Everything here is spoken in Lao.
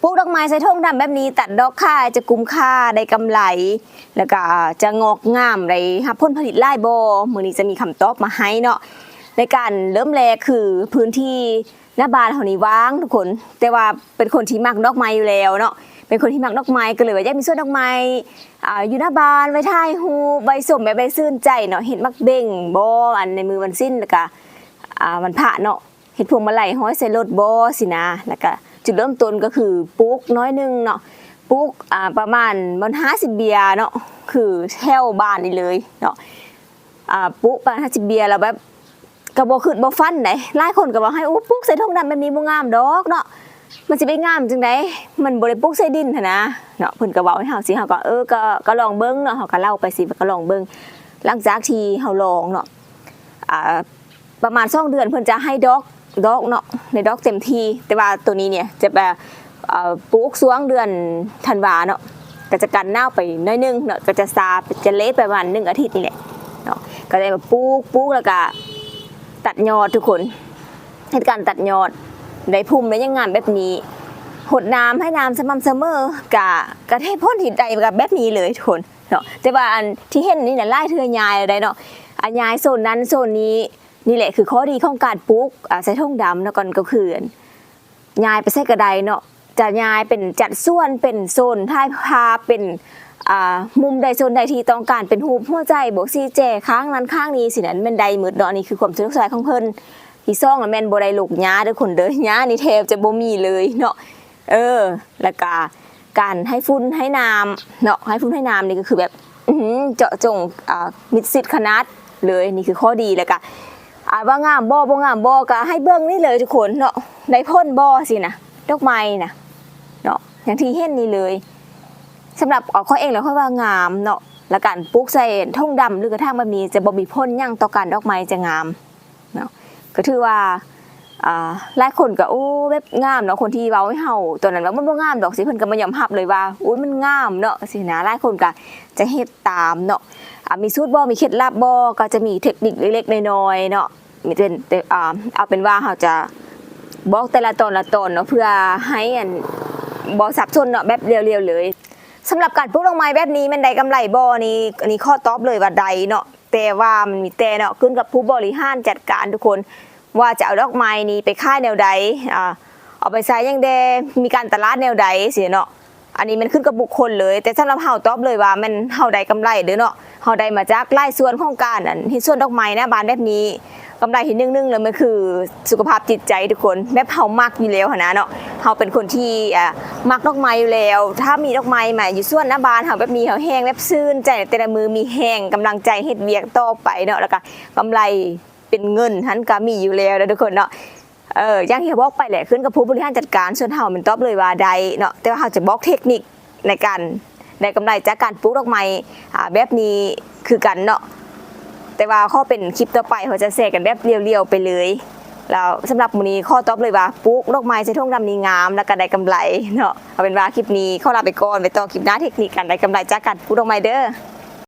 ປູກດອກໄມ້ໃສ່ຖົງດຳແບບນີ້ ຕັດດອກຂາຍຈະກຸ້ມຄ່າ ໄດ້ກຳໄລ ແລ້ວກະຈະງອກງາມ ໄດ້ຮັບຜົນຜະລິດຫຼາຍບໍ່? ມື້ນີ້ຈະມີຄຳຕອບມາໃຫ້ເນາະ. ໃນການເລີ່ມແລກຄືພື້ນທີ່ໜ້າບ້ານເຮົານີ້ວ່າງທຸກຄົນ ແຕ່ວ່າເປັນຄົນທີ່ມັກດອກໄມ້ຢູ່ແລ້ວເນາະ ເປັນຄົນທີ່ມັກດອກໄມ້ ກໍເລີຍວ່າຢາກມີສວນດອກໄມ້ ອ່າ ຢູ່ໜ້າບ້ານ ໄວ້ຖ່າຍຮູບ ໄວ້ຊົມ ແບບໄດ້ຊື່ນໃຈເນາະ ເຮັດໝາກເບັງບໍ່ ອັນໃນມື້ວັນສິນ ແລ້ວກະ ອ່າ ວັນພະເນາະ ເຮັດພວງມາໄລຫ້ອຍໃສ່ລົດບໍ່ຊີ້ນະ. ແລ້ວກະຈຸດເລີ່ມຕົ້ນກໍຄືປູກໜ້ອຍໜຶ່ງເນາະ ປູກ ອ່າ ປະມານບ່ອນຫ້າສິບເບຍເນາະ ຄືແຖວບ້ານນີ້ເລີຍເນາະ ອ່າ ປູກປະມານຫ້າສິບເບຍ ແລ້ວແບບກໍບໍ່ຄິດບໍ່ຝັນໃດ ຫຼາຍຄົນກໍເວົ້າໃຫ້ ໂອ້ ປູກໃສ່ຖົງດຳແບບນີ້ບໍ່ງາມດອກເນາະ ມັນຊິໄປງາມຈັ່ງໃດ ມັນບໍ່ໄດ້ປູກໃສ່ດິນຫັ້ນນະເນາະ ເພິ່ນກໍເວົ້າໃຫ້ເຮົາຊີ້ ເຮົາກໍ ເອີ ກໍ ກໍລອງເບິ່ງເນາະ ເຮົາກໍເລົ່າໄປຊີ້ ກໍລອງເບິ່ງ. ຫຼັງຈາກທີ່ເຮົາລອງເນາະ ອ່າ ປະມານສອງເດືອນເພິ່ນຈະໃຫ້ດອກ ດອກເນາະ ໃຫ້ດອກເຕັມທີ່ ແຕ່ວ່າໂຕນີ້ເນຍຈະແບບ ເອີ ປູກຊ່ວງເດືອນທັນວາເນາະ ກໍຈະກັນໜາວໄປໜ້ອຍໜຶ່ງເນາະ ກໍຈະຊາ ຈະເລະໄປປະມານໜຶ່ງອາທິດນີ້ແຫຼະເນາະ ກໍໄດ້ມາປູກ ປູກແລ້ວກໍຕັດຍອດທຸກຄົນ ເຮັດການຕັດຍອດ ໄດ້ພຸ່ມໄດ້ຫຍັງງາມແບບນີ້ ຫົດນ້ຳໃຫ້ນ້ຳສະໝ່ຳສະເໝີ ກະ ກະເຮັດຜົນທີ່ໄດ້ກະແບບນີ້ເລີຍທຸກຄົນເນາະ. ແຕ່ວ່າອັນທີ່ເຫັນນີ້ນະ ຫຼາຍເທື່ອຍ້າຍແລ້ວໃດເນາະ ອາ ຍ້າຍໂຊນນັ້ນໂຊນນີ້ ນີ້ແຫຼະຄືຂໍ້ດີຂອງການປູກ ອາ ໃສ່ຖົງດຳເນາະ ກໍ ກໍຄື ອາ ຍ້າຍໄປໃສກໍໄດ້ເນາະ ຈະຍ້າຍເປັນຈັດສວນ ເປັນໂຊນຖ່າຍພາບ ເປັນ ອ່າ ມຸມໃດໂຊນໃດທີ່ຕ້ອງການເປັນຮູບຫົວໃຈ ບວກສີແຈ ຂ້າງນັ້ນຂ້າງນີ້ຊີ້ນະ ແມ່ນໄດ້ໝົດເນາະ. ອັນນີ້ຄືຄວາມສະດວກສະບາຍຂອງເພິ່ນ. ທີສອງລະແມ່ນບໍ່ໄດ້ລົກຫຍ້າເດີຄົນເດີ ຫຍ້ານີ້ແທບຈະບໍ່ມີເລີຍເນາະ ເອີ ແລ້ວກະການໃຫ້ຝຸ່ນໃຫ້ນ້ຳເນາະ ໃຫ້ຝຸ່ນໃຫ້ນ້ຳນີ້ກໍຄືແບບ ອື ເຈາະຈົງ ອ່າ ມິດຊິດຂະໜາດເລີຍ ນີ້ຄືຂໍ້ດີ. ແລ້ວກະ ອ່າ ວ່າງາມບໍ່ ບໍ່ງາມບໍ່ ກໍໃຫ້ເບິ່ງນີ້ເລີຍທຸກຄົນເນາະ ໄດ້ຜົນບໍ່ຊີ້ນະ ດອກໄມ້ນະເນາະ ຢ່າງທີ່ເຫັນນີ້ເລີຍ. ສຳລັບ ເອີ ຂ້ອຍເອງແລ້ວຂ້ອຍວ່າງາມເນາະ ແລະ ການປູກໃສ່ຖົງດຳ ຫຼື ກະຖາງແບບນີ້ ຈະບໍ່ມີຜົນຫຍັງຕໍ່ການດອກໄມ້ຈະງາມ ເນາະ ກໍຖືວ່າ ອ່າ ຫຼາຍຄົນກໍ ໂອ້ ແບບງາມເນາະ ຄົນທີ່ເວົ້າໃຫ້ເຮົາຕອນນັ້ນວ່າມັນບໍ່ງາມດອກຊີ້ ເພິ່ນກໍມາຍອມຮັບເລີຍວ່າ ໂອ້ຍ ມັນງາມເນາະ ຊີ້ນະ. ຫຼາຍຄົນກໍຈະເຮັດຕາມເນາະ ອ່າ ມີສູດບໍ່ ມີເຄັດລັບບໍ່ ກໍຈະມີເທັກນິກເລັກໆນ້ອຍໆເນາະ ມີເປັນ ອ່າ ເອົາເປັນວ່າເຮົາຈະບອກແຕ່ລະຕອນລະຕອນເນາະ ເພື່ອໃຫ້ອັນບໍ່ສັບສົນເນາະ ແບບລຽວໆເລີຍ. ສຳລັບການປູກດອກໄມ້ແບບນີ້ແມ່ນໄດ້ກຳໄລບໍ່ນີ້ ອັນນີ້ຂໍຕອບເລີຍວ່າໄດ້ເນາະ ແຕ່ວ່າມັນມີແຕ່ເນາະ ຂຶ້ນກັບຜູ້ບໍລິຫານຈັດການທຸກຄົນ ວ່າຈະເອົາດອກໄມ້ນີ້ໄປຂາຍແນວໃດ ອ່າ ເອົາໄປໃຊ້ຫຍັງແດ່ ມີການຕະຫຼາດແນວໃດຊີ້ເນາະ. ອັນນີ້ແມ່ນຂຶ້ນກັບບຸກຄົນເລີຍ ແຕ່ສຳລັບເຮົາຕອບເລີຍວ່າແມ່ນເຮົາໄດ້ກຳໄລເດີເນາະ ເຮົາໄດ້ມາຈາກຫຼາຍສ່ວນຂອງການ ອັນ ເຮັດສວນດອກໄມ້ໜ້າບ້ານແບບນີ້. ກຳໄລທີໜຶ່ງ ໜຶ່ງເລີຍມັນຄືສຸຂະພາບຈິດໃຈທຸກຄົນ ແບບເຮົາມັກຢູ່ແລ້ວຫັ້ນນະເນາະ ເຮົາເປັນຄົນທີ່ ອ່າ ມັກດອກໄມ້ຢູ່ແລ້ວ ຖ້າມີດອກໄມ້ມາຢູ່ສວນໜ້າບ້ານເຮົາແບບນີ້ ເຮົາແຮ່ງແບບຊື່ນໃຈ ແຕ່ລະມື້ມີແຮງກຳລັງໃຈເຮັດວຽກຕໍ່ໄປເນາະ ແລ້ວກະກຳໄລເປັນເງິນຫັ້ນກະມີຢູ່ແລ້ວເດີທຸກຄົນເນາະ. ເອີ ຢ່າງທີ່ເຮົາບອກໄປແຫຼະ ຂຶ້ນກັບຜູ້ບໍລິຫານຈັດການ ສ່ວນເຮົາແມ່ນຕອບເລີຍວ່າໄດ້ເນາະ ແຕ່ວ່າເຮົາຈະບອກເທັກນິກໃນການໄດ້ກຳໄລຈາກການປູກດອກໄມ້ ອ່າ ແບບນີ້ຄືກັນເນາະ ແຕ່ວ່າຂໍເປັນຄລິບຕໍ່ໄປ ເຮົາຈະແຊກັນແບບລຽວໆໄປເລີຍ. ແລ້ວສຳລັບມື້ນີ້ຂໍຕອບເລີຍວ່າ ປູກດອກໄມ້ໃສ່ຖົງດຳນີ້ງາມ ແລ້ວກະໄດ້ກຳໄລເນາະ. ເອົາເປັນວ່າຄລິບນີ້ຂໍລາໄປກ່ອນ ໄປຕໍ່ຄລິບໜ້າ ເທັກນິກການໄດ້ກຳໄລຈາກການປູກດອກໄມ້ເດີ.